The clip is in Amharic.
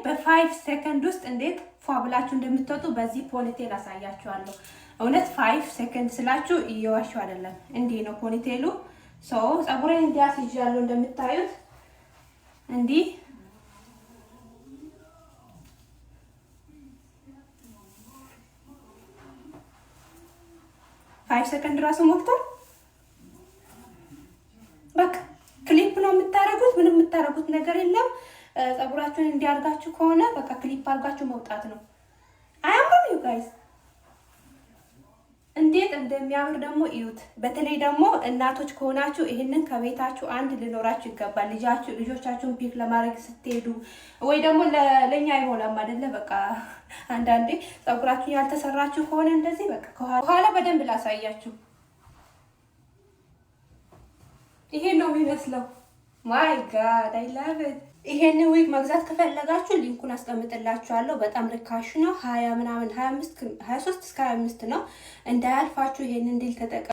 በ 5 second ውስጥ እንዴት ፏ ብላችሁ እንደምትወጡ በዚህ ponytail አሳያችኋለሁ። እውነት 5 second ስላችሁ እየዋሸሁ አይደለም። እንዲህ ነው ponytail ኡ። So ፀጉሬን እንዲህ አስይዣለሁ እንደምታዩት፣ እንዲህ 5 second ራሱ ሞልቷል። በቃ ክሊፕ ነው የምታደርጉት። ምንም የምታደርጉት ነገር የለም። ፀጉራችሁን እንዲያርጋችሁ ከሆነ በቃ ክሊፕ አድርጋችሁ መውጣት ነው። አያምርም? You guys፣ እንዴት እንደሚያምር ደግሞ እዩት። በተለይ ደግሞ እናቶች ከሆናችሁ ይህንን ከቤታችሁ አንድ ሊኖራችሁ ይገባል። ልጆቻችሁን pick ለማድረግ ስትሄዱ ወይ ደግሞ ለእኛ አይሞላም አይደለ? በቃ አንዳንዴ ፀጉራችሁን ያልተሰራችሁ ከሆነ እንደዚህ በቃ ከኋላ በደንብ ላሳያችሁ። ይሄን ነው የሚመስለው። My God, I love it። ይሄንን ዊግ መግዛት ከፈለጋችሁ link ኡን አስቀምጥላችኋለሁ። በጣም ርካሽ ነው። 20 ምናምን፣ 25፣ 23 እስከ 25 ነው። እንዳያልፋችሁ ይሄንን deal ተጠቀሙ።